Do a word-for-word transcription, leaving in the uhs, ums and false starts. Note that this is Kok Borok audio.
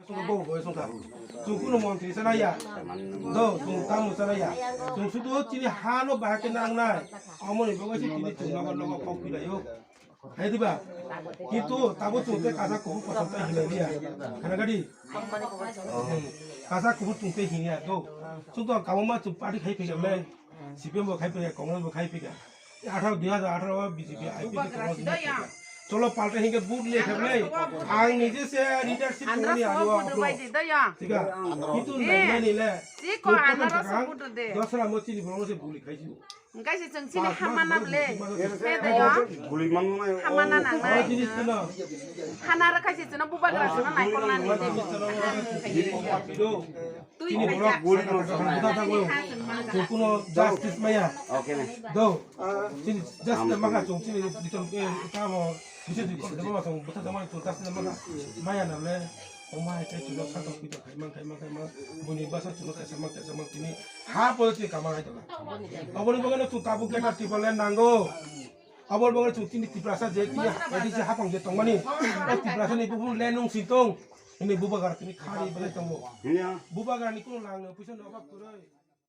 Chwng bo bo chwng kha. Chwng kuno montri sana ya. Do, chwng tamo sana ya. Chwng sudu chini ha no bahai khe nangnai. Amoni bagwi se chini chwng nogo nogo kok pilaio. Hai diba? Kintu tabo chwng te kasa kubu kosong ta hinai dia. Khana gadi? Hmm. Kasa kubu chwng te hinya do. Chwng to kamo ma chwng party khai phai le. C P M bo khai phai, Congress bo khai phai. Atharo, dui hajar atharo B J P I P T Congress khai phai. Cholo palta hinke vote le khai le. Ang nije se leadership tongni aro. Thik a? Kintu nai nai le. Dosra mo chini borok se buli khai si. Engkai se chwng chini hama nam le. He de yo. Hama na nang nai. Hana ra khai se chwng bubagra chwng nai kol nani. Twi chini borok khai ja. Buta tangwi. Chwng kuno justice maya. Do. Chini justice maka chwng chini bichon ke tamo. Bisa di kok dama song buta dama tu tas dama ka. Maya na le. O mai kai tu sa to kita kai mang kai mang kai mang. Buni basa tu ka sa mang kai sa mang tini. Ha po ti ka mang ai to. Aboni bagano tu tabu ke ta ti pale nango. Aboni bagano tu tini Tiprasa je tini edi je hapang je tongmani. O Tiprasa ni bubu lenung sintong. Ini bubagra tini khari bale tongo. Bubagra ni kuno lang no puisa no bak kuroi.